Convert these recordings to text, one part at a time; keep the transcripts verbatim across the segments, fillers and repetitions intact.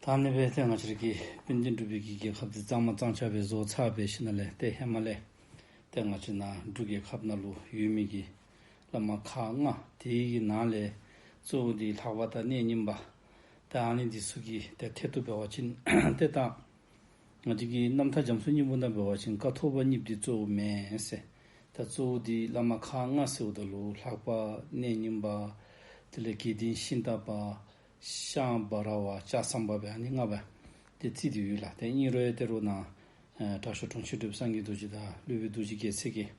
ད་ཨ་ནི་སྦེ་ཏེ་ང་བཅས་ར་གི་དཔལ་ལྡན་འབྲུག་པའི་གི་རྒྱལ་ཁབ་འདི་གཙང་མ་གཙང་ཆ་སྦེ་བཟོ་ཚར་བའི་ཤུལ་ལས་ཏེ་ཧེ་མ་ལས་ཏེ་ང་བཅས་ནཱ་འབྲུག་རྒྱལ་ཁབ་ནང་ལུ་ཡོད་མི་གི་བླ་མ་ཁག་ལྔ་དེ་གི་ནང་ལས་གཙོ་བོ་འདི་ལྷ་པ་དང་གནས་རྙིང་པ་ད་ཨ་ནི་འདི་ཚུ་གི་ཏེ་ཐད་དུ་འབད་བ་ཅིན་ཏེ་ད་ང་བཅས་ཀྱི་རྣམ་ཐར་རྒྱ་མཚོའི་སྙིང་པོ་ནང་འབད་བ་ཅིན་ཀཿཐོག་པ་གཉིས་འདི་གཙོ་བོ་མེན་ཟེར། ད་གཙོ་བོ་འདི་བླ་མ་ཁག་ལྔ་ཟེརཝ་ད་ལུ་ལྷ་པ་གནས་རྙིང་པ་དེ་ལས་དགེ་ལྡན་ཤིང་རྟ་པ་ཤངས་འབའ་ར་བ་ལྕགས་ཟམ་པ་སྦེ་ཨ་ནི་ལྔ་སྦེ་ཏེ་རྩིས་ཏེ་ཡོད་ལགས། ཏེ་ཨིན་རུང་ཡང་ཏེ་རོགས་ནཱ་ཨེ་དྲག་ཤོས་དྲུང་ཆེན་གྲུབ་སངས་རྒྱས་རྡོ་རྗེ་དང་སློབ་དཔོན་རྡོ་རྗེ་རྒྱལ་མཚན་གྱིས་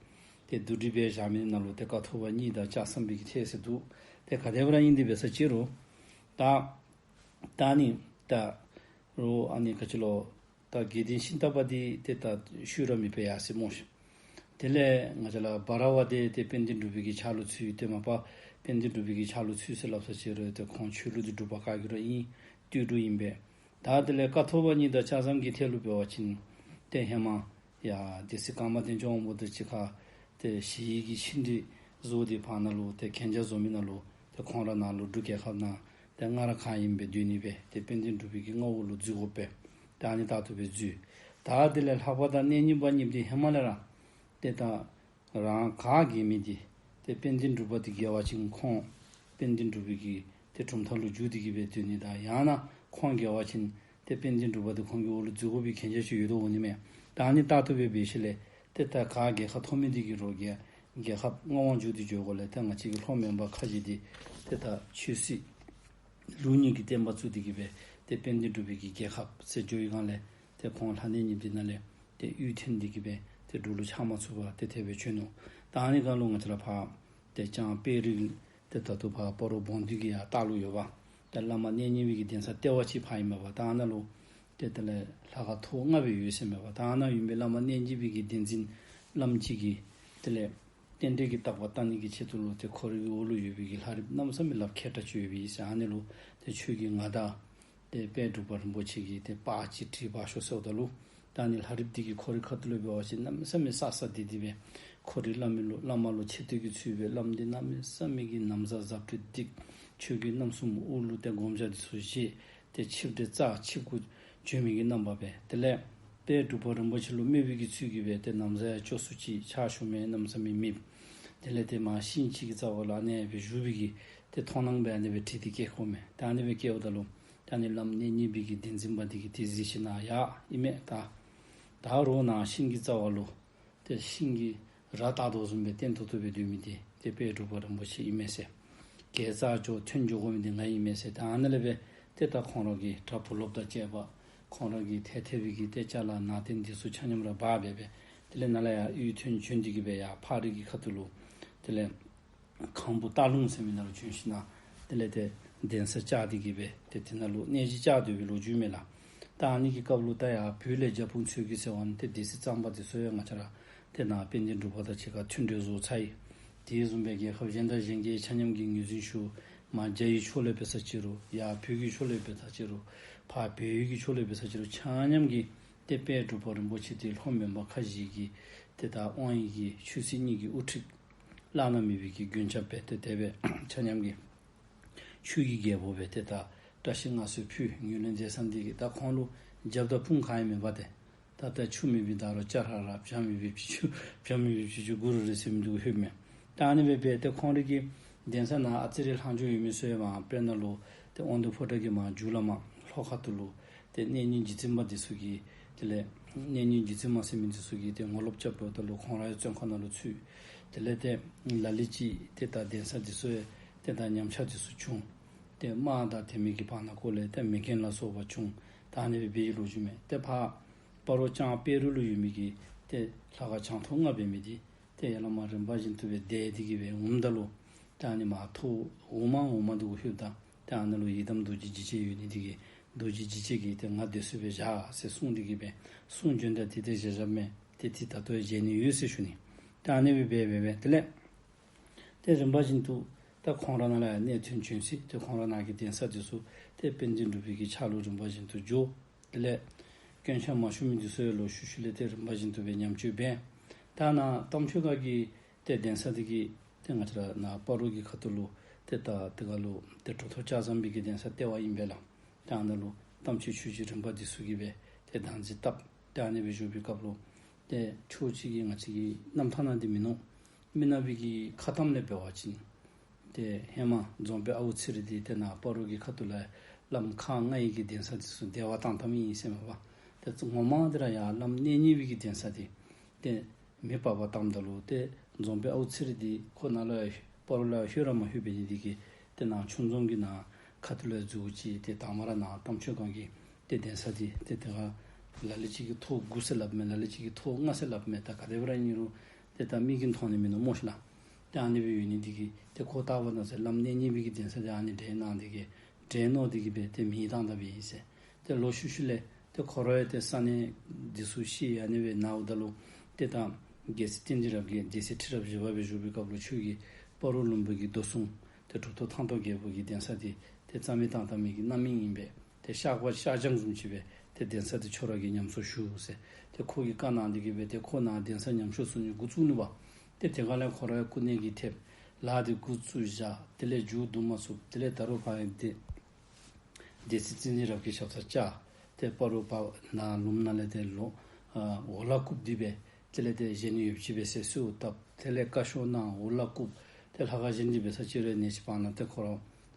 ཏེ་བསྡུ་སྒྲིག་འབད་བཞག་མི་ནང་ལུ་ཏེ་ཀཿཐོག་པ་གཉིས་དང་ལྕགས་ཟམ་པའི་གི་ཐད་ཟེར་འདུག། ཏེ་ག་དེ་སྦེ་ར་ཨིན་དེ་འབད་ས་ཅི་རུང་ད་ད་ཨ་ནི་ད་རོགས་ཨ་ནི་ག་ཅི་ལོ། ད་དགེ་ལྡན་ཤིང་རྟ་པ་འདི་ཏེ་ད་ཤུལ་ར་མེད་པས་ཡར་སོ་སྨོ་ཤིག། དེ་ལས་ང་བཅས་ར་འབའ་ར་བ་འདི་ཏེ་དཔལ་ལྡན་འབྲུག་པའི་གི་ཕྱག་ལུ་ཚུད། ཏེ་མ་པ་དཔལ་ལྡན་འབྲུག་པའི་གི་ཕྱག་ལུ་ཚུད་ཟེར་སླབ་ས་ཅི་རུང་ཏེ་ཁོང་ཆོས་ལུགས་འདི་འབྲུག་པ་བཀའ་བརྒྱུད་ར་ཨིན། སྟོད་འབྲུག་ཨིན་པས། ད་དེ་ལས་ཀཿཐོག་པ་གཉིས་དང་ལྕགས་ཟམ་གྱི་ཐད་ལུ་འབད་བ་ཅིན་ཏེ་ཧེ་མ་ཡར་སྡེ་སྲིད་ཀརྨ་བསྟན་སྐྱོང་དབང་པོ་དང་གཅིག་ཁར་ཏེ་ཞི་བའི་གི་ཆིངས་འདི་བཟོ་སྟེ་བར་ན་ལུ་ཏེ་གན་རྒྱ་བཟོ་མི་ནང་ལུ་ཏེ་ཁོང་ར་ནཱ་ལུ་འབྲུག་རྒྱལ་ཁབ་ནང་ཏེ་སྔར་ཁ་ཨིནམ་སྦེ་སྡོད་ནི་སྦེ་ཏེ་དཔལ་ལྡན་འབྲུག་པའི་གི་མངའ་འོག་ལུ་འཛུལ་དགོ་པས། ད་ཨ་ནི་ད་ལྟོ་སྦེ་འཛུལ། ད་དེ་ལས་ལྷ་པ་དང་གནས་རྙིང་པ་གཉིས་འདི་ཧེ་མ་ལས་ར་ཏེ་ད་རང་ག་རྒྱལ་མི་འདི་ཏེ་དཔལ་ལྡན་འབྲུག་པ་འདི་རྒྱལ་བ་ཅིན་ཁོང་དཔལ་ལྡན་འབྲུག་པའི་གི་ཏེ་གྲུབ་མཐའ་ལུ་འཇུག་སྟེ་གི་སྦེ་སྡོད་ནི་དང་ཡང་ན་ཁོང་རྒྱལ་བ་ཅིན་ཏེ་དཔལ་ལྡན་འབྲུག་པ་འདི་ཁོང་གི་འོག་ལུ་འཛུལ་དགོ་པའི་གན་རྒྱ་ཅིག་ཡོད་དོ་འོང་ནི་མས། ད་ཨ་ནི་ད་ལྟོ་སྦེ་འབད་ཞིནམ་ལས་ཏེ་ད་ག་རྒྱལ་ཁ་ཐོབ་མི་འདི་གིས་རོགས་རྒྱལ་རྒྱལ་ཁབ་མངའ་དབང་འཇུག་སྟེ་འགྱོ་དགོ་ལས་ཏེ་ང་བཅས་ཀྱི་ལྷོ་མོན་པ་ཁ་བཞི་འདི་ཏེ་ད་ཆོས་སྲིད་ལུགས་གཉིས་ཀྱི་བསྟན་པ་བཙུགས་ཏེ་གི་སྦེ་ཏེ་དཔལ་ལྡན་འབྲུག་པའི་གི་རྒྱལ་ཁབ་ཟེར་འགྱོ་བའི་སྒང་ལས་ཏེ་ཁོང་ལྷ་གནས་གཉིས་འདི་ནང་ལས་ཏེ་གཡུས་འཐོན་ཏེ་གི་སྦེ་ཏེ་འབྲུག་ལུ་ཆགས་མ་ཚུགས་པར་ཏེ་དེ་སྦེ་བྱོན་ནུག། ད་ཨ་ནི་སྒང་ལུ་ང་བཅས་ར་ཕར་ཏེ་ལྕང་དཔལ་རི་ཏེ་ད་ལྟོ་ཕར་སྤ་རོ་བོང་སྡེ་གི་ཡར་ལྟག་ལུ་ཡོད་པ། ཏེ་བླ་མ་གནས་རྙིང་པའི་གི་གདན་ས་ལྟེ་བ་ཅིག་ཕར་ཨིན་མས་པ། ད་ཨ་ནཱ་ལུ་ཏེ་དེ་ལས་ལྷ་ཁང་ཐོག་ལྔ་སྦེ་ཡོད་ཟེར་མས་པ། ད་ཨ་ནཱ་ཡོད་པའི་བླ་མ་གནས་རྙིང་པའི་གི་གདན་འཛིན་བླམ་ཅིག་གིས་དེ་ལས་རྟེན་འབྲེལ་གྱི་བརྟག་པ་བལྟ་ནི་གི་ཆེད་དུ་ལུ་ཏེ་ཁོ་རའི་གི་འོག་ལུ་ཡོད་པའི་གི་ལྷ་རིཔ་གནམ་མེད་ས་མེད་ལགཔ་མཁས་དྲགས་ཅིག་ཡོད་པས་ཟེར། ཨ་ནི་ལུ་ཏེ་ཁྱོད་ཀྱིས་ང་དང་ཏེ་དཔལ་འབྲུག་པ་རིན་པོ་ཆེ་གི་ཏེ་པར་ཅིག་བྲིས་འབག་ཤོག་ཟེརཝ་ད་ལུ་ད་ཨ་ནི་ལྷ་རིཔ་འདི་གིས་ཁོ་རའི་ཁ་ཐུག་ལུ་འབད་བ་ཅིན་གནམ་མེད་ས་མེད་སྲ་སྲ་སྡིག་སྡིག་སྦེ་ཁོ་རའི་བླ་མའི་ལུ་བླ་མ་ལུ་ཆེ་བསྟོད་ཀྱི་ཚུལ་སྦེ་བླམ་འདི་གནམ་མེད་ས་མེད་ཀྱི་ན་བཟའ་གཟབ་སྤྲོས་སྡིག། ཁྱོད་ཀྱིས་གནམ་གསུམ་དབུ་ལུ་ཏེ་སྒོམ་ཞྭ་འདི་ཚུ་བཞེས། ཏེ་ཆིབས་དེ་རྩ་ཆིབས་གུ་བྱོན་མི་གི་རྣམ་པ་སྦེ། དེ་ལས་དཔལ་འབྲུག་པ་རིན་པོ་ཆེ་ལུ་སྨད་པའི་གི་ཚུལ་གྱིས་སྦེ་ཏེ་ན་བཟའ་ཡང་སྐྱོ་སུ་ཅིག་ཕྱག་ཞུ་མི་གནམ་མེད་ས་མེད་མེདཔ། དེ་ལས་ཏེ་མར་ཤིང་ཅིག་གི་རྩ་བ་ལུ་ཨ་ནི་སྦེ་བཞུགས་པའི་གི་ཏེ་མཐོང་སྣང་སྦེ་ཨ་ནི་སྦེ་བྲིས་ཏེ་བསྐྱལ་དགོ་མས། ད་ཨ་ནི་སྦེ་བསྐྱལཝ་ད་ལུ་ད་ཨ་ནི་བླམ་གནས་རྙིང་པའི་གི་གདན་འཛིན་པ་འདི་གིས་ཏེ་གཟིགས་ཞིནམ་ཡ་ཨིན་མས། ད་ད་རོགས་ནཱ་ཤིང་གི་རྩ་བ་ལུ་ཏེ་ཤིང་གི་ར་བཏགས་དོ་བཟུམ་སྦེ་བརྟན་ཏོག་ཏོ་སྦེ་སྡོད་མི་འདི་ཏེ་དཔལ་འབྲུག་པ་རིན་པོ་ཆེ་ཨིན་མས་ཟེར། གེ་སར་འགྱོ་འཐོན་འགྱོ་དགོ་མི་འདི་ང་ཨིན་མས་ཟེར། ད་ཨ་ནཱ་ལས་སྦེ་ཏེ་ད་ཁོང་ར་གི་གྲྭ་བུ་སློབ་དང་བཅས་པ་ཁོང་ར་གི་ཐེ་ཐེ་བའི་གི་ཏེ་ཅ་ལ་ནང་རྟེན་འདི་ཚུ་ཆ་མཉམ་ར་འབག་སྦེ་སྦེ་དེ་ལས་ནཱ་ལས་ཡར་གཡུས་འཐོན་བྱོན་ཏེ་གི་སྦེ་ཡར་ཕག་རི་གི་ཁ་ཐུག་ལུ་དེ་ལས་ཁང་བུ་སྟག་ལུང་ཟེར་མི་ནང་ལུ་བྱོན་ཞིནམ་དེ་ལས་ཏེ་གདན་ས་བཅགས་ཏེ་གི་སྦེ་ཏེ་དེ་ནང་ལུ་གནས་གཞི་བཅགས་སྡོད་པའི་ལོ་རྒྱུས་མས་ལགས། ད་ཨ་ནི་གི་སྐབས་ལུ་ད་ཡར་བོད་ལས་རྒྱ་སྤུན་ཚུ་གིས་ཟེར་བ་ནི་ཏེ་སྡེ་སྲིད་གཙང་པ་འདི་ཚུ་ཡང་ང་བཅས་ར་ཏེ་ནཱ་དཔལ་ལྡན་འབྲུག་པ་དང་གཅིག་ཁར་མཐུན་འབྲེལ་བཟོ་ཚར་ཡི། དེ་བཟུམ་སྦེ་རྒྱལ་ཁབ་གཞན་དང་གཞན་གྱིས་ཆ་མཉམ་གྱིས་ངོས་འཛིན་ཞུ། མར་རྒྱ་ཡི་ཕྱོགས་ལས་འབད་ས་ཅི་རུང་ཡར་བོད་ཀྱི་ཕྱོགས་ལས་འབད་ས་ཅི་རུང་ཕར་བལ་ཡུལ་གྱི་ཕྱོགས་ལས་འབད་ས་ཅི་རུང་ཆ་མཉམ་གྱིས་ཏེ་དཔལ་འབྲུག་པ་རིན་པོ་ཆེ་འདི་ལྷོ་མོན་པ་ཁ་བཞི་གི་ཏེ་ད་དབང་ཡི་གི་ཆོས་སྲིད་གཉིས་ཀྱི་དབུ་ཁྲིད་བླ་ན་མེད་པའི་གི་མགོན་སྐྱབས་སྦེ་ཏེ་དེ་སྦེ་ཆ་མཉམ་གྱིས་ཆོས་ཀྱི་རྒྱལ་པོ་སྦེ་ཏེ་ད་བཀྲ་ཤིས་མངའ་གསོལ་ཕུལ། ངོས་ལེན་མཛད་ས་འདི་གིས་ད་ཁོང་ལུ་རྒྱབ་དང་དཔུང་ག་ཡང་མེད་པར་ཏེ་ད་ལྟ་ཆུ་མེད་པའི་ཟླ་ར་ལྕགས་ར་ར་བྱ་མེད་པའི་བྱི་ཅུང་བྱ་མེད་པའི་བྱི་ཅུང་གུ་རུ་རེད་ཟེར་མི་འདི་གུ་ལྷོདཔ་མས། ད་ཨ་ནི་སྦེ་སྦེ་ཏེ་ཁོང་རའི་གི་གདན་ས་ནང་ཨ་ཙི་རེ་ལྷག་འཕྲོ་ཡོད་མི་ཚུ་ཡང་མར་དཔེར་ན་ལུ་ཏེ་དབང་འདུས་ཕོ་བྲང་གི་མར་མཇུག་ལུ་མར་ལྷོ་ཁ་ཐུག་ལུ་ཏེ་གནས་རྙིང་རྗེ་བཙུན་མ་འདི་ཚུ་གིས་དེ་ལས་གནས་རྙིང་རྗེ་བཙུན་མ་ཟེར་མི་འདི་ཚུ་གིས་ཏེ་ངོ་ལོག་རྐྱབ་འགྱོཝ་ད་ལུ་ཁོང་ར་ཡང་བཙོན་ཁང་ནང་ལུ་ཚུད། དེ་ལས་ཏེ་ལ་ལུ་ཅིག་ཏེ་ད་གདན་ས་འདི་ཚུ་ཡང་ཏེ་ད་ཉམས་ཆག་འདི་ཚུ་བྱུང་། ཏེ་དམག་དང་དེ་མི་གི་བར་ན་ཀོ་ལས་ཏེ་མེ་རྐྱེན་ལ་སོགས་པ་བྱུང་། ད་ཨ་ནི་སྦེ་འབད་བའི་ལོ་རྒྱུས་མས། ཏེ་ཕར་སྤ་རོ་ལྕང་དཔལ་རི་ལུ་ཡོད་མི་གི་ཏེ་ལྷ་ཁང་བྱང་ཐོག་ལྔ་འབད་མི་འདི་ཏེ་ཡར་ལས་མར་རིམ་པ་བཞིན་དུ་སྦེ་འདས་ཏེ་གི་སྦེ་འོངམ་ད་ལུ་ཏེ་ཨ་ནི་མར་ཐོག་འོག་མ་འོག་མ་འདི་གུ་ལྷོདཔ་ད་ཏེ་ཨ་ནཱ་ལུ་ཡི་དམ་རྡོ་རྗེ་འཇིགས་བྱེད་ཡོད་ནི་འདི་གིས་རྡོ་རྗེ་འཇིགས་བྱེད་ཀྱིས་ཏེ་ང་སྡོད་ས་སྦེ་བཞག་ཟེར་གསུངས་ཏེ་གི་སྦེ་གསུང་བྱོནམ་ད་ཏེ་ཏེ་བཞག་བཞགཔ་མས། ཏེ་ཏེ་ད་ལྟོ་ཡང་མཇལ་ནི་ཡོད་ཟེར་ཞུ་ནི། ཏེ་ཨ་ནི་སྦེ་འབད་འབད་འབད་དེ་ལས་ཏེ་རིམ་པ་བཞིན་དུ་ད་ཁོང་ར་ནཱ་ལས་ཡར་གནས་འཐོན་བྱོན་ཅི། ཏེ་ཁོང་ར་ནཱ་གི་གདན་ས་འདི་ཚུ་ཏེ་དཔལ་ལྡན་འབྲུག་པའི་གི་ཕྱག་ལུ་རིམ་པ་བཞིན་དུ་འགྱོ། དེ་ལས་སྐྱོན་ཆ་མ་ཞུ་མི་འདི་ཚུ་ཡང་ལོག་ཤུལ་ཤུལ་ལས་ཏེ་རིམ་པ་བཞིན་དུ་སྦེ་ཉམས་བཅོས་འབད། ད་ནཱ་རྟ་མཆོག་དཀར་གྱི་ཏེ་གདན་ས་འདི་གིས་ཏེ་ང་བཅས་ར་ནཱ་སྤ་རོ་གི་ཁ་ཐུག་ལུ་ཏེ་ད་དེ་ཁར་ལུ་ཏེ་གྲུབ་ཐོབ་ལྕགས་ཟམ་པའི་གི་གདན་ས་ལྟེ་བ་ཨིན་པས་ལགས། ད་ཨ་ནཱ་ལུ་ དམ་ཆོས་ཆོས་རྗེ་རིམ་པ་འདི་ཚུ་གིས་སྦེ་ཏེ་བདག་འཛིན་འཐབ། ཏེ་ཨ་ནི་སྦེ་བཞུགས་པའི་སྐབས་ལུ་ཏེ་ཕྱོགས་གཅིག་གི་ང་བཅས་ཀྱི་རྣམ་ཐར་ནང་འདི་མིན་ནུག། མི་ནག་པའི་གི་ཁ་གཏམ་ལས་འབད་བ་ཅིན་ཏེ་ཧེ་མ་རྫོང་དཔོན་ཨའུ་ཚེ་རིང་འདི་ཏེ་ནཱ་སྤ་རོ་གི་ཁ་ཐུག་ལས་བླམ་ཁག་ལྔ་ཡི་གི་གདན་ས་འདི་ཚུ་བདེ་བ་བཏང་བཏངམ་ཨིན་ཟེར་མས་པ། ཏེ་ངོ་མ་འདི་ར་ཡར་བླམ་གནས་རྙིང་པའི་གི་གདན་ས་འདི་ཏེ་མེ་སྤར་བར་བཏངམ་ད་ལུ་ཏེ་རྫོང་དཔོན་ཨའུ་ཚེ་རིང་འདི་ཁོ་ནཱ་ལུ་ཡང་སྤ་རོ་ལུ་ཡང་ལྷོད་ར་མ་ལྷོད་པའི་ནི་འདི་གིས་ཏེ་ནཱ་ཆུང་འཛོམས་ཀྱི་ནཱ་ཁ་ཐུག་ལུ་ཡང་འཛུལ་ཅི། ཏེ་དང་པ་ར་ནཱ་རྟ་མཆོག་སྒང་གི་ཏེ་གདན་ས་འདི་ཏེ་དེ་ཁར་ལ་ལུ་ཅིག་གིས་ཐོག་དགུ་ཟེར་སླབ་མས། ལ་ལུ་ཅིག་གིས་ཐོག་ལྔ་ཟེར་སླབ་མས། ད་ག་དེ་སྦེ་ར་ཨིན་རུང་ཏེ་ད་མིག་གིས་མཐོང་ནི་མིན་ནུག་སྨོ་ཤི་ལགས། ཏེ་ཨ་ནི་སྦེ་ཡོད་ནི་འདི་གིས་ཏེ་ཁོ་ལྟ་བུ་ན་ཟེར་བླམ་གནས་རྙིང་པའི་གི་གདན་ས་འདི་ཨ་ནི་འདྲེན་གནང་འདི་གིས་འདྲེན་ནོ་འདི་གིས་སྦེ་ཏེ་མེ་བཏང་ད་པས་ཟེར། ཏེ་ལོག་ཤུལ་ཤུལ་ལས་ཏེ་ཁོ་ར་ཡང་ཏེ་ས་གནས་འདི་ཚུ་ཤེས། ཨ་ནི་སྦེ་ནཱ་འོངམ་ད་ལུ་ཏེ་ད་རྒྱལ་སྲས་བསྟན་འཛིན་རབ་རྒྱས་སྡེ་སྲིད་ཁྲི་རབས་བཞི་པ་སྦེ་བཞུགས་པའི་སྐབས་ལུ་ཁྱོད་ཀྱིས་སྤ་རོ་ལུང་པ་གི་མདོ་སྲུང་ཏེ་གྲུབ་ཐོབ་ཐང་སྟོང་རྒྱལ་པོ་གི་གདན་ས་འདི་ཏེ་རྩ་མེད་བཏང་བཏངམ་གི་རྣམ་སྨིན་ཨིན་པས། ཏེ་བཤགས་པ་བཤགས་སྦྱང་བཟུམ་ཅིག་སྦེ་ཏེ་གདན་ས་འདི་ཁྱོད་ར་གིས་ཉམས་གསོ་ཞུ་ཟེར། ཏེ་ཁོ་གིས་བཀའ་གནང་འདི་གིས་སྦེ་ཏེ་ཁོ་ནཱ་གདན་ས་ཉམས་གསོ་ཞུ་ནི་འགོ་བཙུགས་ནུག་པ། ཏེ་དེ་ཁར་ལས་ཁོ་ར་ཡང་སྐུ་ནད་ཀྱིས་ཐེབས། ལཱ་འདི་འགོ་བཙུགས་བཞག། དེ་ལས་མཇུག་བསྡུ་མ་ཚུགས། དེ་ལས་ད་རུང་ཕར་ཡང་ཏེ་སྡེ་སྲིད་བསྟན་འཛིན་རབ་རྒྱས་ཞབས་སར་བཅར། ཏེ་སྤ་རོ་བར་ནཱ་ལུངམ་ནང་ལས་ཏེ་ལོག་ཨ་འོ་ལ་བཀུག་སྟེ་སྦེ་དེ་ལས་ཏེ་གཞན་ཡུདཔ་ཅིག་སྦེ་ཟས་གསོལཝ་བཏབ། དེ་ལས་བཀའ་ཤོག་གནང་། འོ་ལ་བཀུག། ཏེ་ལྷ་ཁང་བཞེངས་ཏེ་སྦེ་ས་ཅིག་རེ་ནེ་ཅིག་བར་ན་ཏེ་ཁོ་ར་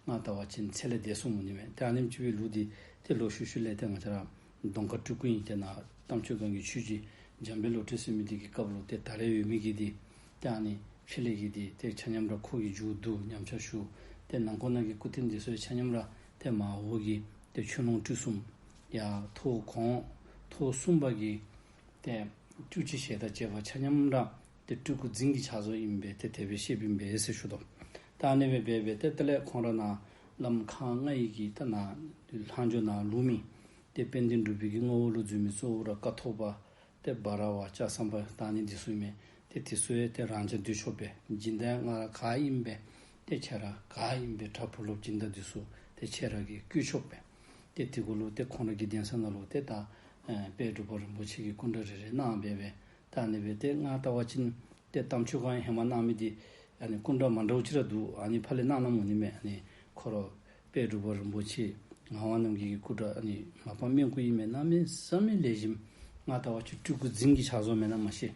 ང་ལྟ་བ་ཅིན་ཚེ་ལས་འདས་སོངམ་འོང་ནི་མས། ཏེ་ཨ་ནེམ་ཅིག་སྦེ་ལུས་ཏེ་ཏེ་ལོག་ཤུལ་ཤུལ་ལས་ཏེ་ང་བཅས་ར་གདོང་དཀར་སྤྲུལ་སྐུ་ཨིན། ཏེ་ནཱ་རྟ་མཆོག་སྒང་གི་ཆོས་རྗེ་འཇམ་དཔལ་བློ་གྲོས་ཟེར་མི་འདི་གི་སྐབས་ལུ་ཏེ་ད་རེས་ཡོད་མི་གི་འདི་ཏེ་ཨ་ནི་ཕྱི་ལས་ཀྱི་འདི་ཏེ་ཆ་མཉམ་ར་ཁོ་གིས་མཇུག་བསྡུ་ཉམས་ཆག་ཞུ། ཏེ་ནང་ཁོག་ནང་གི་སྐུ་རྟེན་འདི་ཚུ་ཆ་མཉམ་ར་ཏེ་མར་འོག་གི་ཏེ་ཆོས་ལོངས་སྤྲུལ་གསུམ་ཡར་ཐོག་གོང་ཐོག་གསུམ་པ་གི་ཏེ་སྤྲུལ་སྐུ་ཞལ་དང་བཅས་པ་ཆ་མཉམ་ར་ཏེ་སྤྲུལ་སྐུ་རྫིང་གི་ཕྱག་བཟོ་ཨིན་པས། ཏེ་དེ་སྦེ་བཤདཔ་ཨིན་པས་ཟེར་ཞུ་དོ། ད་ཨ་ནི་སྦེ་འབད་འབད་ཏེ་དེ་ལས་ཁོང་ར་ནཱ་བླམ་ཁག་ལྔ་ཡི་གི་ད་ནཱ་ལྷག་འཕྲོ་ནཱ་ལུ་མི་ཏེ་དཔལ་ལྡན་འབྲུག་པའི་གི་ངོ་བོ་ལུ་འཛུལ་མི་གཙོ་བོ་ར་ཀཿཐོག་པ་ཏེ་འབའ་ར་བ་ལྕགས་ཟམ་པ་ད་ཨ་ནི་འདི་ཚུ་ཨིན་མས། ཏེ་འདི་ཚུ་ཡང་ཏེ་རང་འཇགས་སྡོད་ཆོག་པས། སྦྱིན་བདག་ང་ར་ག་ཨིན་པས་ཏེ་ཁྱེད་ར་ག་ཨིན་པས་གྲྭ་བུ་སློབ་སྦྱིན་བདག་འདི་ཚུ་ཏེ་ཁྱེད་ར་གིས་བསྐོ་ཆོག་པས། ཏེ་དེ་གུ་ལུ་ཏེ་ཁོང་ར་གི་གདན་ས་ནང་ལུ་ཏེ་ད་ཨེ་དཔལ་འབྲུག་པ་རིན་པོ་ཆེ་གི་སྐུ་འདྲ་རེ་རེ་གནང་འབད་འབད་ད་ཨ་ནི་སྦེ་ཏེ་ང་ལྟ་བ་ཅིན་ཏེ་རྟ་མཆོག་སྒང་ཧེ་མ་གནང་མི་འདི་ཨ་ནི་སྐུ་འདྲ་མ་འདྲཝ་ཅིག་ར་འདུག། ཨ་ནི་ཕར་ལས་གནང་གནངམ་འོང་ནི་མས། ཨ་ནི་ཁོ་ར་དཔལ་འབྲུག་པ་རིན་པོ་ཆེ་ངག་དབང་རྣམ་རྒྱལ་གྱི་སྐུ་འདྲ་ཨ་ནི་མ་པ་སྨན་སྐུ་ཨིན་མས། གནམ་མེད་ས་མེད་ལེགས་ཤོམ། ང་ལྟ་བ་ཅིན་སྤྲུལ་སྐུ་རྫིང་གི་ཕྱག་བཟོ་མེན་ན་མ་ཤེས།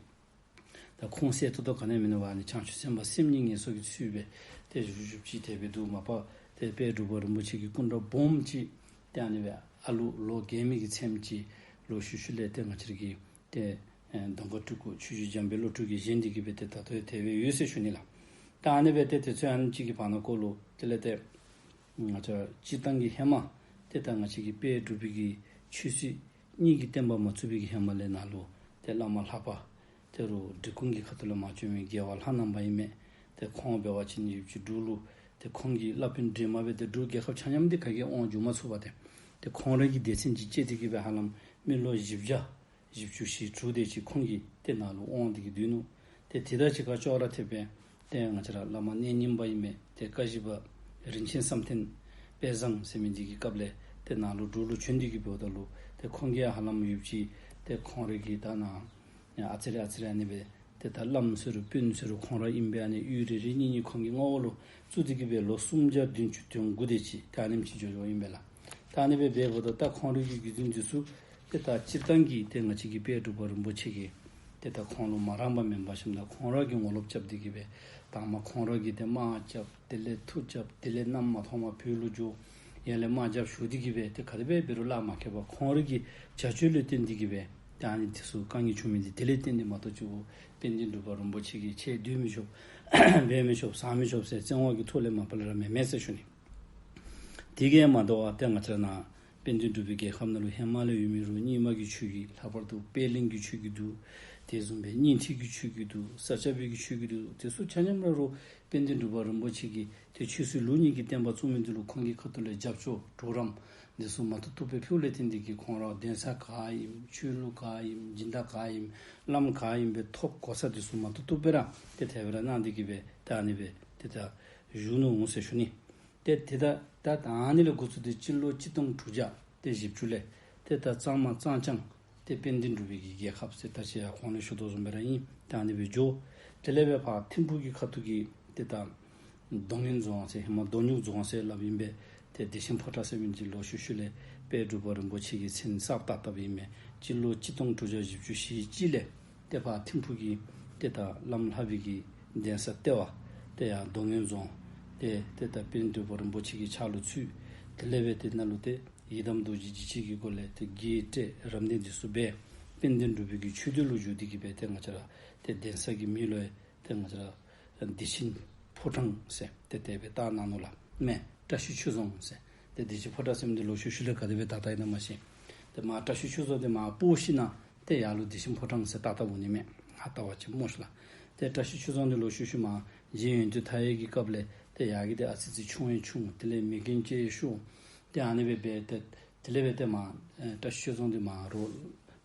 ད་ཁོང་གསལ་ཏོག་ཏོ་ག་ནི་མེན་ན་བ་ཨ་ནི་བྱང་ཆུབ་སེམས་དཔའ་སེམས་ཉིད་ངལ་གསོ་གི་ཚུལ་སྦེ་ཏེ་བཞུགས་བཞུགསཔ་ཅིག་དེ་སྦེ་འདུག། མ་པ་ཏེ་དཔལ་འབྲུག་པ་རིན་པོ་ཆེ་གི་སྐུ་འདྲ་སྦོམ་ཅིག་ཏེ་ཨ་ནི་སྦེ་ཨ་ལུ་ལོ་རྒས་མི་གི་ཚེམས་ཅིག་ལོག་ཤུལ་ཤུལ་ལས་ཏེ་ང་བཅས་ར་གི་ཏེ་ཨེ་གདོང་དཀར་སྤྲུལ་སྐུ་ཆོས་རྗེ་འཇམ་དཔལ་བློ་གྲོས་ཀྱིས་བཞེངས་ཏེ་གི་སྦེ་ཏེ་ད་ལྟོ་ཡང་དེ་སྦེ་ཡོད་ཟེར་ཞུ་ནི་ལགས། ད་ཨ་ནི་སྦེ་ཏེ་དེ་ཚུ་ཨ་ནི་ཅིག་གི་བར་ན་ཀོ་ལུ་དེ་ལས་ཏེ་ང་བཅས་སྤྱིར་བཏང་གི་ཧེ་མ་ཏེ་ད་ང་བཅས་ཀྱི་དཔལ་འབྲུག་པའི་གི་ཆོས་སྲིད་གཉིས་ཀྱི་བསྟན་པ་མ་ཚུགས་པའི་གི་ཧེ་མ་ལས་ནཱ་ལུ་ཏེ་བླ་མ་ལྷ་པ་ཏེ་རུ་འབྲི་གུང་གི་ཁ་ཐུག་ལས་མར་བྱོན་མི་རྒྱལ་བ་ལྷ་ནང་པ་ཨིན་མས། ཏེ་ཁོང་འབད་བ་ཅིན་ཡུདཔ་ཅིག་འབྲུག་ལུ་ཏེ་ཁོང་གི་བླ་དཔོན་འདྲེས་མ་སྦེ་ཏེ་འབྲུག་རྒྱལ་ཁབ་ཆ་མཉམ་འདི་ག་གིས་དབང་འཇུག་མ་ཚུགས་པས། ཏེ་ཏེ་ཁོང་ར་གི་སྡེ་ཚན་ཅིག་བཅད་དེ་གི་སྦེ་ཧ་ལམ་མི་ལོ་བཞི་བརྒྱ་བཞི་བཅུ་ཞེ་དྲུག་དེ་ཅིག་ཁོང་གིས་ཏེ་ནཱ་ལུ་དབང་སྟེ་གི་སྡོད་ནུག། ཏེ་དེ་དང་གཅིག་ཁར་ཅོག་ར་འཐདཔ་སྦེ་ཏེ་ང་བཅས་ར་བླ་མ་གནས་རྙིང་པ་ཨིན་མས། ཏེ་ཀ་བཞི་པ་རིན་ཆེན་བསམ་གཏན་དཔལ་བཟང་ཟེར་མི་འདི་གི་སྐབས་ལས་ཏེ་ནཱ་ལུ་འབྲུག་ལུ་བྱོན་ཏེ་གི་འབདཝ་ད་ལུ་ཏེ་ཁོང་གིས་ཧ་ལམ་ཡུདཔ་ཅིག་ཏེ་ཁོང་ར་གི་ད་ནཱ་ཨ་ཙི་རེ་ཨ་ཙི་རེ་ཨ་ནི་སྦེ་ཏེ་ད་བླམ་ཟེར་རུང་དཔོན་ཟེར་རུང་ཁོང་ར་ཨིན་པས། ཨ་ནི་གཡུས་རེ་རེ་གཉིས་གཉིས་ཁོང་གི་མངའ་འོག་ལུ་བཙུགས་ཏེ་གི་སྦེ་ལོ་སུམ་བརྒྱ་བདུན་ཅུ་དོན་དགུ་དེ་ཅིག་ད་ཨ་ནེམ་ཅིག་འགྱོ་འགྱོཝ་ཨིན་པས་ལགས། ད་ཨ་ནི་སྦེ་འབདཝ་ད་ད་ཁོང་ར་གི་བརྒྱུད་འཛིན་འདི་ཚུ་ཏེ་ད་སྤྱིར་བཏང་གི་ཏེ་ང་བཅས་ཀྱི་དཔལ་འབྲུག་པ་རིན་པོ་ཆེ་གིས་ཏེ་ད་ཁོང་ལུ་མ་རངས་པ་མེན་པར་ཞིནམ་ད་ཁོང་ར་གིས་ངོ་ལོག་རྐྱབ་སྟེ་གི་སྦེ་དང་པ་ཁོང་ར་གིས་ཏེ་དམག་རྐྱབ། དེ་ལས་མཐུ་རྐྱབ། དེ་ལས་གནམ་མ་མཐོངམ་བོད་ལུ་འགྱོ། ཡར་ལས་དམག་རྒྱབ་ཞུ་སྟེ་གི་སྦེ་ཏེ་ག་དེ་སྦེ་འབད་རུང་ལཱ་མ་ཁེལ་བར་ཁོང་ར་གི་བྱ་སྤྱོད་ལུ་བརྟེན་ཏེ་གི་སྦེ་ད་ཨ་ནི་འདི་ཚུ་དཀའ་ངལ་བྱུང་མི་འདི་དེ་ལས་བརྟེན་ཏེ་མ་གཏོགས་གཙོ་བོ་དཔལ་ལྡན་འབྲུག་པ་རིན་པོ་ཆེ་གིས་ཁྱེད་སྡོད་མི་ཆོག་འབད་མི་ཆོག་ཟ་མི་ཆོག་ཟེར་བཙན་དབང་གི་ཐོག་ལས་མ་པ་ལས་ར་མེན་མས་ཟེར་ཞུ་ནི། དེ་གིས་མ་དོ་བར་ཏེ་ང་བཅས་ར་ནཱ་དཔལ་ལྡན་འབྲུག་པའི་རྒྱལ་ཁབ་ནང་ལུ་ཧེ་མ་ལས་ཡོད་མི་རུང་རྙིང་མ་གི་ཆོས་ཀྱི་ལྷག་པར་དུ་པད་གླིང་གི་ཆོས་ཀྱི་འདུག། དེ་བཟུམ་སྦེ་སྙིང་ཐིག་གི་ཆོས་ཀྱི་འདུག། ས་སྐྱ་པའི་གི་ཆོས་ཀྱི་འདུག། དེ་ཚུ་ཆ་མཉམ་ར་རུང་དཔལ་ལྡན་འབྲུག་པ་རིན་པོ་ཆེ་གིས་ཏེ་ཆོས་སྲིད་ལུགས་གཉིས་ཀྱི་བསྟན་པ་བཙུགས་མི་འདི་ལུ་ཁོང་གི་ཁ་ཐུག་ལས་རྒྱབ་སྐྱོར་གྲོགས་རམ་འདི་ཚུ་མ་ཐུབ་ཐུབ་སྦེ་ཕུལཝ་ལས་བརྟེན་ཏེ་གི་ཁོང་ར་གདན་ས་ག་ཨིན་ཆོས་ལུགས་ག་ཨིན་སྦྱིན་བདག་ག་ཨིན་བླམ་ག་ཨིན་སྦེ་ཐོབ་གོ་ས་འདི་ཚུ་མ་ཐུབ་ཐུབ་སྦེ་ར་ཏེ་དེ་སྦེ་ར་གནང་སྟེ་གི་སྦེ་ད་ཨ་ནི་སྦེ་ཏེ་ད་བཞུགས་ནུག་ཟེར་ཞུ་ནི། ཏེ་དེ་ད་ད་ད་ཨ་ནི་ལས་འགོ་བཙུགས་ཏེ་སྤྱི་ལོ་གཅིག་སྟོང་དྲུག་བརྒྱ་ཏེ་བཞི་བཅུ་ལས་ཏེ་ད་གཙང་མ་གཙང་རྐྱང་ཏེ་དཔལ་ལྡན་འབྲུག་པའི་གི་རྒྱལ་ཁབ་ཟེར་ད་ཅི་ཡང་གོང་ལས་ཞུ་དོ་བཟུམ་སྦེ་ར་ཨིན། ད་ཨ་ནི་སྦེ་འགྱོ། དེ་ལས་སྦེ་ཕར་ཐིམ་ཕུག་གི་ཁ་ཐུག་གི་ཏེ་ད་རྡོ་སྔོན་རྫོང་ཟེར་ཧེ་མ་རྡོ་སྨྱུག་རྫོང་ཟེར་སླབ་ཨིན་པས། ཏེ་བདེ་ཆེན་ཕོ་བྲང་ཟེར་མི་འདི་ལོག་ཤུལ་ཤུལ་ལས་ དཔལ་འབྲུག་པ་རིན་པོ་ཆེ་གི་མཚན་གསར་བཏགས་བཏགསཔ་ཨིན་མས། སྤྱི་ལོ་གཅིག་སྟོང་དྲུག་བརྒྱ་བཞི་བཅུ་ཞེ་གཅིག་ལས་ཏེ་ཕར་ཐིམ་ཕུག་གི་ཏེ་ད་བླམ་ལྷ་པའི་གི་གདན་ས་ལྟེ་བ་ཏེ་ཡར་རྡོ་སྔོན་རྫོང་ཏེ་ཏེ་ད་དཔལ་འབྲུག་པ་རིན་པོ་ཆེ་གི་ཕྱག་ལུ་ཚུད། དེ་ལས་འབད་ཏེ་ནཱ་ལུ་ཏེ་ཡི་དམ་རྡོ་རྗེ་འཇིགས་བྱེད་ཀྱི་སྒོ་ལས་ཏེ་རྒྱས་སྤྲས་རབ་གནས་འདི་ཚུ་འབད། དཔལ་ལྡན་འབྲུག་པའི་གི་ཆོས་སྡེ་ལུ་བཞུགས་ཏེ་གི་སྦེ་ཏེ་ང་བཅས་ར་ཏེ་གདན་ས་གི་མིང་ལུ་ཡང་ཏེ་ང་བཅས་ར་བདེ་ཆེན་ཕོ་བྲང་ཟེར་ཏེ་དེ་སྦེ་བཏགས་གནང་ནུག་ལགས། མེན་བཀྲ་ཤིས་ཆོས་རྫོང་ཟེར། ཏེ་བདེ་ཆེན་ཕོ་བྲང་ཟེར་མི་འདི་ལོག་ཤུལ་ཤུལ་ལས་ག་དེ་སྦེ་བཏགས་བཏགསཔ་ཨིན་ན་མ་ཤེས། ཏེ་མར་བཀྲ་ཤིས་ཆོས་རྫོང་འདི་མར་སྤོ་ཞིནམ་ཏེ་ཡར་ལུ་བདེ་ཆེན་ཕོ་བྲང་ཟེར་བཏགས་བཏགསཔ་འོང་ནི་མས། ཧ་ལྟ་བ་ཅིན་སྨོ་ཤེས་ལགས། ཏེ་བཀྲ་ཤིས་ཆོས་རྫོང་འདི་ལོག་ཤུལ་ཤུལ་མར་རྗེ་ཡོན་ཏན་མཐའ་ཡས་ཀྱི་སྐབས་ལས་ཏེ་ཡར་གྱི་འདི་ཨ་ཙི་ཙི་ཆུང་ཡང་ཆུང་། དེ་ལས་མེ་རྐྱེན་ཅིག་ཡང་ཤོར། ཏེ་ཨ་ནི་སྦེ་འབད་ཏེ་དེ་ལས་འབད་ཏེ་མར་ཨེ་བཀྲ་ཤིས་ཆོས་རྫོང་འདི་མར་རོགས་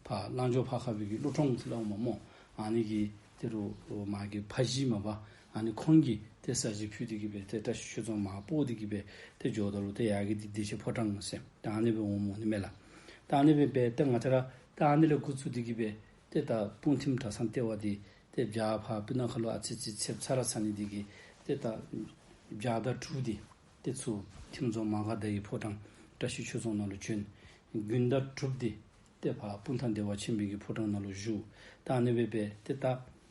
ཕར་གླང་བྱོ་ཕར་ཁ་བའི་གི་ཀླུ་གྲོང་ཟེར་སླབ་འོང་མས་སྨོ། ཨ་ནི་གི་ཏེ་རོགས་མར་གྱི་ཕ་གཞིས་མ་པ་ཨ་ནི་ཁོང་གིས་ཏེ་ས་གཞི་ཕུལ་ཏེ་གི་སྦེ་ཏེ་བཀྲ་ཤིས་ཆོས་རྫོང་མར་སྤོ་སྟེ་གི་སྦེ་ཏེ་འགྱོཝ་ད་ལུ་ཏེ་ཡར་གྱི་འདི་བདེ་ཆེན་ཕོ་བྲང་ཟེར་ཏེ་ཨ་ནི་སྦེ་འོངམ་འོང་ནི་མས་ལགས། ཏེ་ཨ་ནི་སྦེ་འབད་ཏེ་ང་བཅས་ར་ཏེ་ཨ་ནི་ལས་འགོ་བཙུགས་ཏེ་གི་སྦེ་ཏེ་ད་སྤུངས་ཐིམ་གྲྭ་ཚང་ལྟེ་བ་འདི་ཏེ་བྱཱར་ཕར་སྤུ་ན་ཁ་ལུ་ཨ་ཙི་ཙི་ཚདཔ་ཚ་ར་ཚ་ནི་འདི་གིས་ཏེ་ད་བྱཱར་ཟླ་དྲུག་འདི་ཏེ་ཚུར་ཐིམ་རྫོང་མ་ག་དྷ་ཡི་ཕོ་བྲང་བཀྲ་ཤིས་ཆོས་རྫོང་ནང་ལུ་བྱོན། དགུན་ཟླ་དྲུག་འདི་ཏེ་ཕར་སྤུངས་ཐང་བདེ་བ་ཆེན་པོའི་གི་ཕོ་བྲང་ནང་ལུ་བཞུགས། ད་ཨ་ནི་སྦེ་འབད་ཏེ་ད་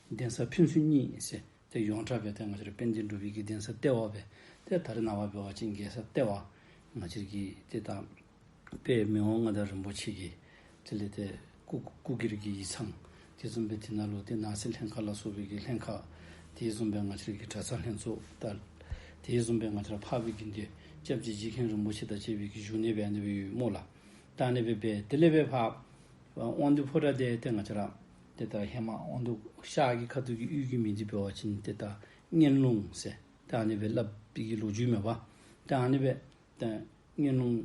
གདན་ས་ཕན་ཚུན་གཉིས་ཟེར་ཏེ་ཡོངས་གྲགས་སྦེ་ཏེ་ང་བཅས་ར་དཔལ་ལྡན་འབྲུག་པའི་གི་གདན་ས་ལྟེ་བ་སྦེ་ཏེ་ད་རེས་ནངས་པ་འབད་བ་ཅིན་རྒྱལ་ས་ལྟེ་བ་ང་བཅས་ཀྱི་ཏེ་ད་དཔལ་མི་དབང་མངའ་བདག་རིན་པོ་ཆེ་གི་དེ་ལས་ཏེ་སྐུ་སྐུ་སྒེར་གྱི་ཡིག་ཚང་། དེ་བཟུམ་སྦེ་དེ་ནང་ལུ་ཏེ་ནང་སྲིད་ལྷན་ཁག་ལ་སོགས་པའི་གི་ལྷན་ཁག། དེ་བཟུམ་སྦེ་ང་བཅས་ཀྱི་གྲྭ་ཚང་ལྷན་ཚོགས་དང་། དེ་བཟུམ་སྦེ་ང་བཅས་ར་འཕགས་པའི་དགེ་འདུན་སྐྱབས་རྗེ་རྗེ་མཁན་རིན་པོ་ཆེ་དང་བཅས་པའི་གི་བཞུགས་གནས་སྦེ་ཨ་ནི་སྦེ་ཡོད་སྨོ་ལགས། ད་ཨ་ནི་སྦེ་འབད་དེ་ལས་འབད་ཕར་དབང་འདུས་ཕོ་བྲང་འདི་ཏེ་ང་བཅས་ར་ཏེ་ད་ཧེ་མ་དབང་འདུས་ཤར་གྱི་ཁ་ཐུག་གི་ཡུལ་གྱི་མིང་འདི་འབད་བ་ཅིན་ཏེ་ད་གཉན་ལུང་ཟེར་ད་ཨ་ནི་སྦེ་སླབ་པའི་གི་ལོ་རྒྱུས་མས་པ། ད་ཨ་ནི་སྦེ་ད་གཉན་ལུང་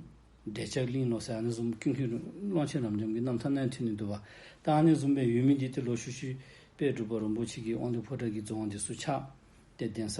འབྲས་ལྕགས་གླིང་ལོ་ཟེར་ཨ་ནི་བཟུམ་ཀུན་མཁྱེན་ཀློང་ཆེན་རབ་འབྱམས་ཀྱི་རྣམ་ཐར་ནང་ཐོན་ནི་འདུག་པ། ད་ཨ་ནི་བཟུམ་སྦེ་ཡོད་མི་འདི་ཏེ་ལོག་ཤུལ་ཤུལ་དཔལ་འབྲུག་པ་རིན་པོ་ཆེ་གིས་དབང་འདུས་ཕོ་བྲང་གི་རྫོང་འདི་ཚུ་ཕྱག་ཏེ་གདན་ས་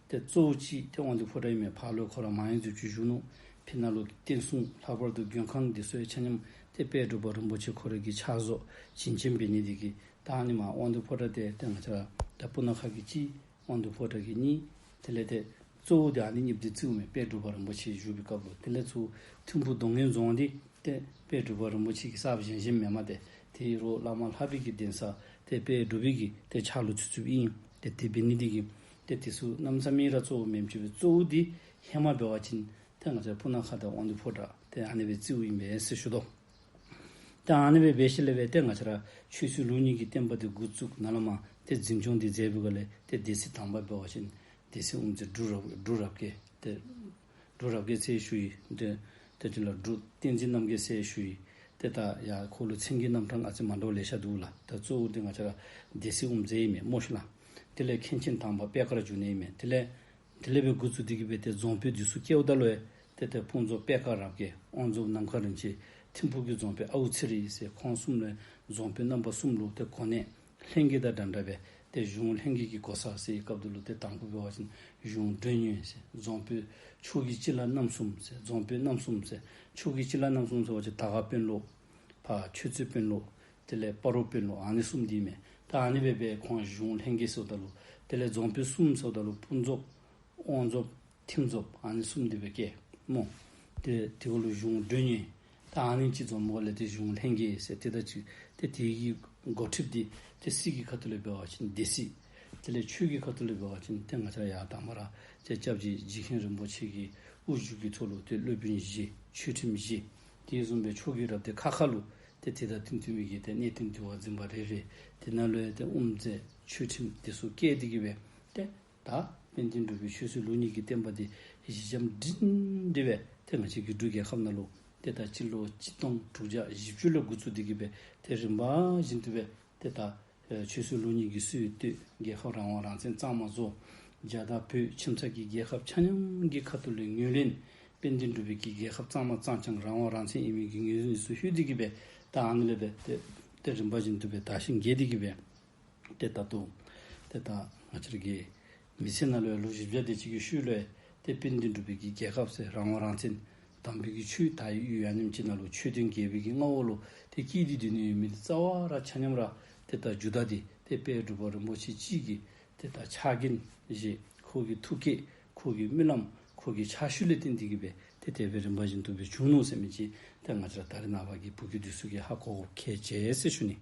ཏེ་གཙོ་བོ་ཅིག་ཏེ་དབང་འདུས་ཕོ་བྲང་ཨིན་མས། ཕར་ལུ་ཁོ་ར་མང་ཡུལ་རྫོང་ཆུང་བཞུགས་ནུག། ཕི་ནང་ལུ་བསྟན་སྲུང་ལྷག་པར་དུ་མགོན་ཁང་འདི་ཚུ་ཡང་ཆ་མཉམ་ཏེ་དཔལ་འབྲུག་པ་རིན་པོ་ཆེ་ཁོ་རའི་གི་ཕྱག་བཟོ་བྱིན་ཅན་འབད་ནི་འདི་གིས་ད་ཨ་ནི་མར་དབང་འདུས་ཕོ་བྲང་འདི་ཏེ་ང་བཅས་ར་ད་སྤུ་ན་ཁ་གི་གཅིག། དབང་འདུས་ཕོ་བྲང་གི་གཉིས། དེ་ལས་ཏེ་གཙོ་བོ་འདི་ཨ་ནི་གཉིས་འདི་བརྩིཝ་མས། དཔལ་འབྲུག་པ་རིན་པོ་ཆེ་བཞུགས་པའི་སྐབས་ལུ། དེ་ལས་ཚུར་ཐིམ་ཕུག་རྡོ་སྔོན་རྫོང་འདི་ཏེ་དཔལ་འབྲུག་པ་རིན་པོ་ཆེ་གིས་གསརཔ་བཞེངས་བཞེངསམ་མེན་མས། ཏེ་དེ་རོགས་བླ་མ་ལྷ་པའི་གི་གདན་ས་ཏེ་དཔལ་འབྲུག་པའི་གི་ཏེ་ཕྱག་ལུ་ཚུད་ཚུདཔ་ཨིན། ཏེ་དེ་འབད་ནི་འདི་གིས་ཏེ་དེ་ཚུ་གནམ་མེད་ས་མེད་ར་གཙོ་བོ་མེནམ་ཅིག་སྦེ་གཙོ་བོ་འདི་ཧེ་མ་འབད་བ་ཅིན་ཏེ་ང་བཅས་སྤུ་ན་ཁ་དང་དབང་འདུས་ཕོ་བྲང་ཏེ་ཨ་ནི་སྦེ་བརྩིཝ་ཨིན་པས་ཟེར་ཞུ་དོ། ཏེ་ཨ་ནི་སྦེ་འབད་ཞིནམ་ལས་འབད་ཏེ་ང་བཅས་ར་ཆོས་སྲིད་ལུགས་གཉིས་ཀྱི་བསྟན་པ་འདི་འགོ་བཙུགས་ནཱ་ལས་མར་ཏེ་འཛིན་སྐྱོང་འདི་མཛད་པའི་སྒང་ལས་ཏེ་སྡེ་སྲིད་དང་པ་འབད་བ་ཅིན་སྡེ་སྲིད་དབུ་མཛད་འབྲུག་རབ་འབྲུག་རབ་རྒྱས་ཏེ་འབྲུག་རབ་རྒྱས་ཟེར་ཞུ་ཡི། ཏེ་ཏེ་དེ་ལས་འབྲུག་བསྟན་འཛིན་རྣམ་རྒྱལ་ཟེར་ཞུ་ཡི། ཏེ་ད་ཡར་ཁོ་ལུ་མཚན་གྱི་རྣམ་གྲངས་ཨ་ཙི་མ་འདྲཝ་ལེ་ཤ་འདུག་ལགས། ད་གཙོ་བོ་འདི་ང་བཅས་ར་སྡེ་སྲིད་དབུ་མཛད་ཨིན་མས་སྨོ་ཤེས་ལགས། དེ་ལས་མཁན་ཆེན་དང་པ་པད་དཀར་འབྱུང་གནས་ཨིན་མས། དེ་ལས་དེ་ལས་འབད་འགོ་བཙུགས་ཏེ་གི་འབད་ཏེ་རྫོང་དཔོན་འདི་ཚུ་བཀལཝ་ད་ལུ་ཡང་ཏེ་ཏེ་དཔུང་རྫོངཔ་པད་དཀར་རབ་རྒྱས། དབང་རྫོངཔ་ནམ་མཁའ་རིན་ཆེན། ཐིམ་ཕུག་གི་རྫོང་དཔོན་ཨའུ་ཚེ་རིང་ཟེར་ཁོང་གསུམ་ལུ་རྫོང་དཔོན་རྣམ་པ་གསུམ་ལུ་ཏེ་གོ་གནས་ལྷན་རྒྱས་དང་འདྲ་འདྲ་སྦེ་ཏེ་གཞུང་ལྷན་རྒྱས་ཀྱི་གོ་ས་ཟེར་བའི་སྐབས་དེ་ལུ་ཏེ་དང་པོ་འབད་བ་ཅིན་གཞུང་མགྲོན་གཉེར་ཟེར་རྫོང་དཔོན་ཕྱོགས་ཀྱི་སྤྱི་བླ་རྣམ་གསུམ་ཟེར་རྫོང་དཔོན་རྣམ་གསུམ་ཟེར་ཕྱོགས་ཀྱི་སྤྱི་བླ་རྣམ་གསུམ་ཟེར་བ་ཅིན་དར་དཀར་དཔོན་སློབ་ཕར་ཆོས་རྩེ་དཔོན་སློབ། དེ་ལས་སྤ་རོ་དཔོན་སློབ་ཨ་ནི་གསུམ་འདི་མས། ད་ཨ་ནི་སྦེ་འབད་ཁོང་གཞུང་ལྷན་རྒྱས་ཟེརཝ་ད་ལུ་དེ་ལས་རྫོང་དཔོན་གསུམ་ཟེརཝ་ད་ལུ་དཔུང་རྫོངཔ་དབང་རྫོངཔ་ཐིམ་རྫོངཔ་ཨ་ནི་གསུམ་འདི་སྦེ་བཀལ་སྨོ། ཏེ་དེ་གུ་ལུ་གཞུང་མགྲོན་གཉེར། ད་ཨ་ནི་ཅིག་འཛོམས་པ་ལས་ཏེ་གཞུང་ལྷན་རྒྱས་ཟེར་ཏེ་ད་ཅིག་ཏེ་དེ་གི་འགོ་ཁྲིདཔ་འདི་ཏེ་སྲིད་ཀྱི་ཁ་ཐུག་ལས་འབད་བ་ཅིན་སྡེ་སྲིད། དེ་ལས་ཆོས་ཀྱི་ཁ་ཐུག་ལས་འབད་བ་ཅིན་ཏེ་ང་བཅས་ར་ཡར་དང་པ་ར་ཏེ་སྐྱབས་རྗེ་རྗེ་མཁན་རིན་པོ་ཆེ་གི་དབུ་བཞུགས་ཀྱི་ཐོག་ལུ་ཏེ་སློབ་དཔོན་བཞི་ཆོས་ཁྲིམས་བཞི། དེ་བཟུམ་སྦེ་ཕྱོགས་ཀྱི་རབ་སྡེ་ཁག་ཁག་ལུ་ཏེ་དེ་དང་མཐུན་མཐུན་མི་གི་ཏེ་གནས་བརྟན་འདུལ་བ་འཛིན་པ་རེ་རེ། དེ་ནང་ལུ་ཡང་ཏེ་དབུ་མཛད་ཆོས་ཁྲིམས་དེ་ཚུ་བཀལ་ཏེ་གི་སྦེ་ཏེ་ད་དཔལ་ལྡན་འབྲུག་པའི་ཆོས་སྲིད་ལུགས་གཉིས་ཀྱི་བསྟན་པ་འདི་གཞི་འགྱམ་སྒྲིང་སྒྲི་སྦེ་ཏེ་ང་བཅས་ཀྱི་འབྲུག་རྒྱལ་ཁབ་ནང་ལུ་ཏེ་ད་སྤྱི་ལོ་གཅིག་སྟོང་དྲུག་བརྒྱ་བཞི་བཅུ་ལས་འགོ་བཙུགས་ཏེ་གི་སྦེ་ཏེ་རིམ་པ་བཞིན་དུ་སྦེ་ཏེ་ད་ཨེ་ཆོས་སྲིད་ལུགས་གཉིས་ཀྱི་སྲོལ་བཏོད་རྒྱལ་ཁབ་རང་དབང་རང་བཙན་གཙང་མ་བཟོ། རྒྱ་དང་བོད་ཁྱིམ་ཚང་གི་རྒྱལ་ཁབ་ཆ་མཉམ་གྱི་ཁ་ཐུག་ལས་ངོས་ལེན། དཔལ་ལྡན་འབྲུག་པའི་གི་རྒྱལ་ཁབ་གཙང་མ་གཙང་རྐྱང་རང་དབང་རང་བཙན་ཨིན་མི་གི་ངོས་འཛིན་ཚུ་ཞུ་སྟེ་གི་སྦེ་ད་ཨ་ནི་ལས་སྦེ་ཏེ་ཏེ་རིམ་པ་བཞིན་དུ་སྦེ་དར་ཞིང་རྒྱས་ཏེ་གི་སྦེ་ཏེ་ད་ལྟོ་ཏེ་ད་ང་བཅས་ར་གི་མི་ཚེ་ནང་ལུ་ལོ་བཞི་བརྒྱ་དེ་ཅིག་གི་ཤུལ་ལུ་ཡང་ཏེ་དཔལ་ལྡན་འབྲུག་པའི་གི་རྒྱལ་ཁབ་ཟེར་རང་དབང་རང་བཙན་དམ་པའི་གི་ཆོས་དར་ཡུལ་ཡུལ་ཨ་ནེམ་ཅིག་ནང་ལུ་ཆོས་ལྡན་རྒྱལ་པོའི་གི་མངའ་འོག་ལུ་ཏེ་སྐྱེས་ཏེ་སྡོད་ནི་ཡོད་མི་འདི་རྩ་བ་ར་ཆ་མཉམ་ར་ཏེ་ད་རྒྱུ་དག་འདི་ཏེ་དཔལ་འབྲུག་པ་རིན་པོ་ཆེ་གཅིག་གི་ཏེ་ད་ཕྱག་འགན་བཞེས། ཁོ་གི་ཐུགས་བསྐྱེད་ཁོ་གི་སྨོན་ལམ་ཁོ་གི་ཕྱག་ཤུལ་ལས་བརྟེན་ཏེ་གི་སྦེ་ ཏེ་དེ་སྦེ་རིམ་པ་བཞིན་དུ་སྦེ་བྱུང་ནུག་ཟེར་མི་ཅིག་ཏེ་ང་བཅས་ར་ད་རེས་ནངས་པ་གི་བུ་རྒྱུད་འདི་ཚུ་གིས་ཧ་གོ་དགོཔ་གལ་ཆེ་ཟེར་ཞུ་ནི།